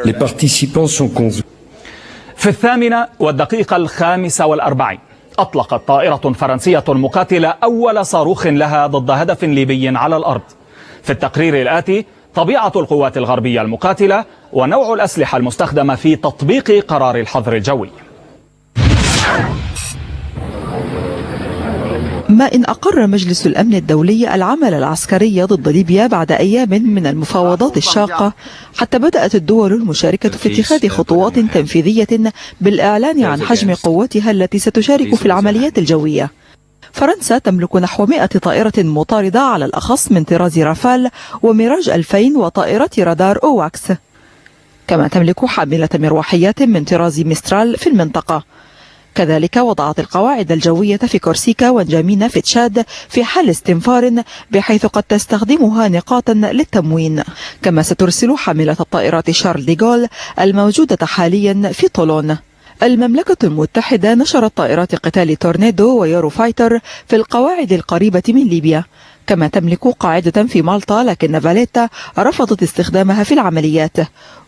Les participants sont convenus. في 8:45 أطلقت طائرة فرنسية مقاتلة أول صاروخ لها ضد هدف ليبي على الأرض. في التقرير الآتي طبيعة القوات الغربية المقاتلة ونوع الأسلحة المستخدمة في تطبيق قرار الحظر الجوي. ما إن أقر مجلس الأمن الدولي العمل العسكري ضد ليبيا بعد أيام من المفاوضات الشاقة، حتى بدأت الدول المشاركة في اتخاذ خطوات تنفيذية بالإعلان عن حجم قوتها التي ستشارك في العمليات الجوية. فرنسا تملك نحو 100 طائرة مطاردة على الأخص من طراز رافال وميراج 2000 وطائرات رادار أوواكس، كما تملك حاملة مروحيات من طراز ميسترال في المنطقة. كذلك وضعت القواعد الجوية في كورسيكا وانجامينا في تشاد في حال استنفار، بحيث قد تستخدمها نقاطا للتموين. كما سترسل حاملة الطائرات شارل ديغول الموجودة حاليا في طولون. المملكة المتحدة نشرت طائرات قتال تورنيدو ويوروفايتر في القواعد القريبة من ليبيا، كما تملك قاعدة في مالطا، لكن فاليتا رفضت استخدامها في العمليات.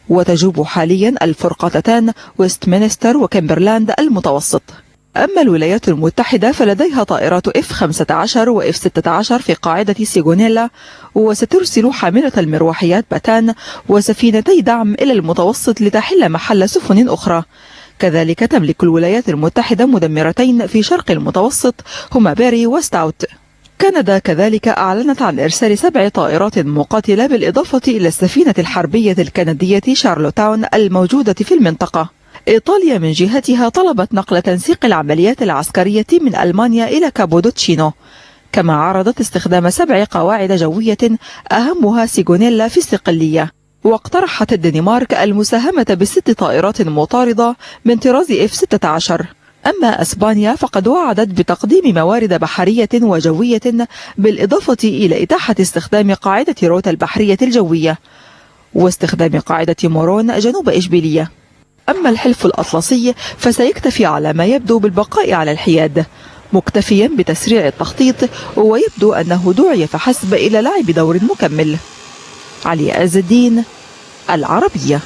وتجوب حاليا الفرقاطتان ويستمنستر وكمبرلاند المتوسط. أما الولايات المتحدة فلديها طائرات F-15 و F-16 في قاعدة سيغونيلا، وسترسل حاملة المروحيات باتان وسفينتي دعم إلى المتوسط لتحل محل سفن أخرى. كذلك تملك الولايات المتحدة مدمرتين في شرق المتوسط هما بيري وستاوت. كندا كذلك أعلنت عن إرسال 7 طائرات مقاتلة بالإضافة إلى السفينة الحربية الكندية شارلوتاون الموجودة في المنطقة. إيطاليا من جهتها طلبت نقل تنسيق العمليات العسكرية من ألمانيا إلى كابودوتشينو، كما عرضت استخدام 7 قواعد جوية أهمها سيغونيلا في الصقلية. واقترحت الدنمارك المساهمة ب6 طائرات مطاردة من طراز F-16. أما أسبانيا فقد وعدت بتقديم موارد بحرية وجوية بالإضافة إلى إتاحة استخدام قاعدة روتا البحرية الجوية واستخدام قاعدة مورون جنوب إشبيلية. أما الحلف الأطلسي فسيكتفي على ما يبدو بالبقاء على الحياد، مكتفيا بتسريع التخطيط، ويبدو أنه دعي فحسب إلى لعب دور مكمل. علي عز الدين، العربية.